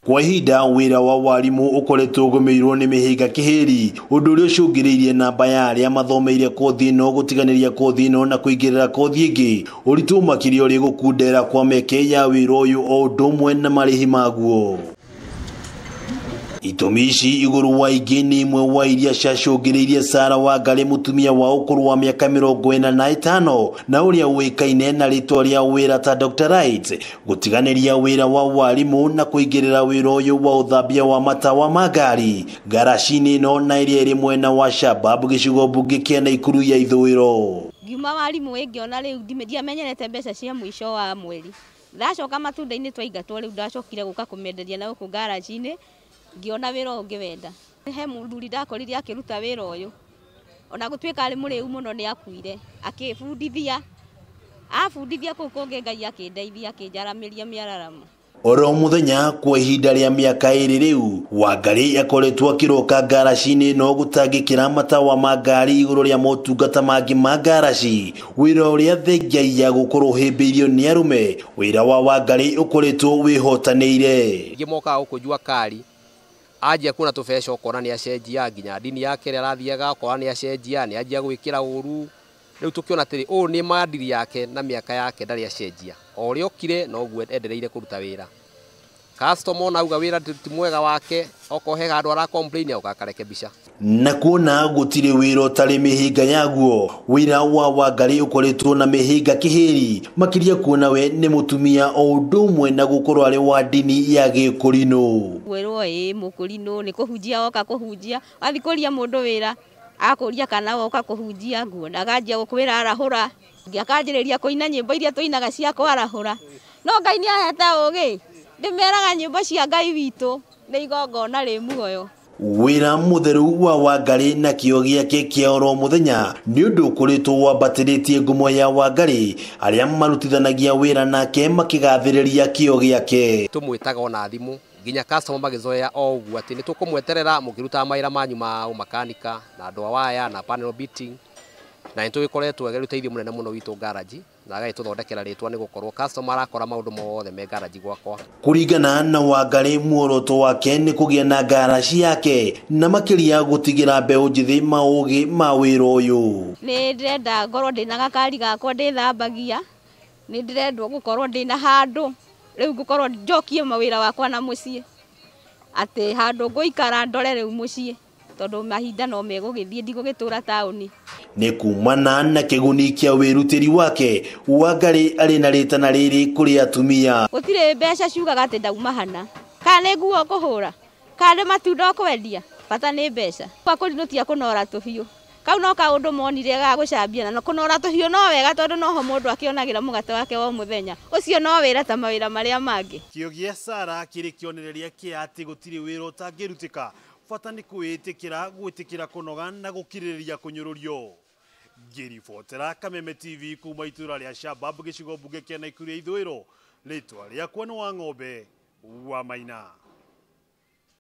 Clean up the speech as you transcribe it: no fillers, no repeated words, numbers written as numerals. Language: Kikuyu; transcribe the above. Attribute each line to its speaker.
Speaker 1: Kwa ihinda wĩra wa warimu ũkoretwo ũgũmĩirwo nĩ mĩhĩnga kĩhĩri, ũndũ ũrĩa ũcũngĩrĩirie namba ya arĩa mathomeire kothi ĩno gũtiganĩria kothi ĩno na kũingĩrĩra kothi ĩngĩ. Ũritũ makĩria ũrĩ gũkundera kwa mĩeke ya wĩra ũyũ o ũndũ ũmwe na marĩhi maguo. Itũmi ici igũrũ wa ingĩ nĩ imwe wa iria ciacũngĩrĩirie Sarah Wangari, mũtumia wa ũkũrũ wa mĩaka 45 na ũrĩa ũĩkaine na rĩtwa rĩa wĩra ta Dr. Right, gũtiganĩria wĩra wa warimu na kũingĩrĩra wĩra ũyũ wa ũthambia wa matawa ma ngari ngaraci-inĩ ĩno na ĩrĩa ĩrĩ mwena wa Shabab, gĩcigo mbunge kĩa Naikuru ya ithũĩro.
Speaker 2: Ngiuma warimu ĩngĩona rĩu ndiamenyerete mbeca cia mũico wa mweri. Ndacoka matunda-inĩ twaingatwo, rĩu ndacokire gũka kũmenderia na gũkũ ngaraci-inĩ, ngĩona wĩra ũyũ ngĩwenda. He mũthuri ndakorire akĩruta wĩra ũyũ, ona gũtuĩka arĩ mũrĩu mũno nĩ akuire, akĩbundithia, abundithia kũu kũngĩ Ngai akĩndeithia akĩnjaramĩria mĩararamo.
Speaker 1: Oro mũthenya kwa ihinda rĩa mĩaka 2 rĩu, Wangari akoretwo akĩroka ngaraci-inĩ ĩno gũtangĩkĩra matawa ma ngari igũrũ rĩa motungata mangĩ ma ngaraci, wĩra ũrĩa thengia ya gũkorwo ũhĩmbĩirio nĩ arũme. Wĩra wa Wangari ũkoretwo wĩhotanĩire.
Speaker 3: Ingĩ mokaga gũkũ jua kari, anjia kuona tũbeca ũkona nĩ acenjia, nginya ndini yake ĩrĩa arathiaga ũkona nĩ acenjia, nĩ anjia gwĩkĩra ũru. Rĩu tũkĩona atĩrĩ, ũyũ nĩ maadili yake na mĩaka yake ndarĩ acenjia, o ũrĩa okire noguo endereire kũruta wĩra. Customer ona auga wĩra ti mwega wake, okorwo he handũ ara complain auga akarekebisha.
Speaker 1: Na kuona gũtirĩ wĩra ũtarĩ mĩhĩnga yaguo, wĩra wa Wangari ũkoretwo na mĩhĩnga kĩhĩri, makĩria kuona we nĩ mũtumia o ũndũ ũmwe na gũkorwo arĩ wa ndini ya gĩkũrinũ.
Speaker 2: Kwĩrwo ĩ mũkũrinũ nĩ kũhunjia woka kũhunjia, wathiĩ kũria mũndũ wĩra akũria kana woka kũhunjia, nguona akanjia gũkwĩra arahũra, akanjĩrĩria kũina nyĩmbo iria tũinaga cia kwarahũra. No Ngai nĩ ahete ũgĩ, ndĩmeraga nyĩmbo cia Ngai witũ nĩ igongona rĩ muoyo.
Speaker 1: Wĩra mũtheru wa Wangari na kĩo gĩake kĩa oro mũthenya nĩ ũndũ ũkoretwo wambatĩrĩtie ngumo ya Wangari, arĩa marutithanagia wĩra nake makĩgathĩrĩria kĩo gĩake.
Speaker 3: Tũmwĩtaga ona thimũ nginya customer magĩzoea o ũguo atĩ nĩ tũkũmweterera mũkĩrutaga mawĩra manyu ma ũmakanika na andũ a waya na panel beating, na nĩ tũgĩkoretwo arĩ ũteithio mũnene mũno witũ garage, na agagĩtũthondekera rĩtwa nĩ gũkorwo customer arakora maũndũ mothe me garage gwakwa.
Speaker 1: Kũringana na Wangari, muoroto wake nĩ kũgĩa na ngaraci yake na makĩria gũtigĩra mbeũ njĩthĩ maũgĩ ma wĩra ũyũ.
Speaker 2: Nĩ ndĩrenda ngorwo ndĩna gakari gakwa ndĩthambagia, nĩ ndĩrendwo gũkorwo ndĩna handũ rĩu ngũkorwo njokie mawĩra wakwa na mũciĩ, atĩ handũ ngũikara ndore rĩu mũciĩ, tondũ mahinda no megũgĩthiĩ ndigũgĩtũra taũni.
Speaker 1: Nĩ kumana na kĩguni kĩa wĩrutĩri wake, Wangari arĩ na rĩtana rĩrĩ kũrĩ atumia.
Speaker 2: Gũtirĩ mbeca ciugaga atĩ ndauma hana, kana nĩ nguo ũkũhũra, kana nĩ matunda ũkwendia, bata nĩ mbeca. Akũrinũ ti a kũnora tũhiũ, kau no kaũndũ monire ga gũcambia, na kũnora tũhiũ no wega tondũ noho mũndũ akĩonagĩra mũgate wake wa mũthenya, ũcio no wĩra ta mawĩra marĩa mangĩ.
Speaker 1: Kĩo gĩa Sarah kĩrĩ kĩonereria kĩa atĩ gũtirĩ wĩra ũtangĩrutĩka, bata nĩ kwĩĩtĩkĩra, gwĩtĩkĩra kũnoga na gũkirĩrĩria kũnyũrũrio. Ngĩribotera Kameme TV kuma itũra rĩa Shabab, gĩcigo mbunge kĩa Naikuru ya ithũĩro, rĩtwa rĩakwa nĩ Wang'ombe wa Maina.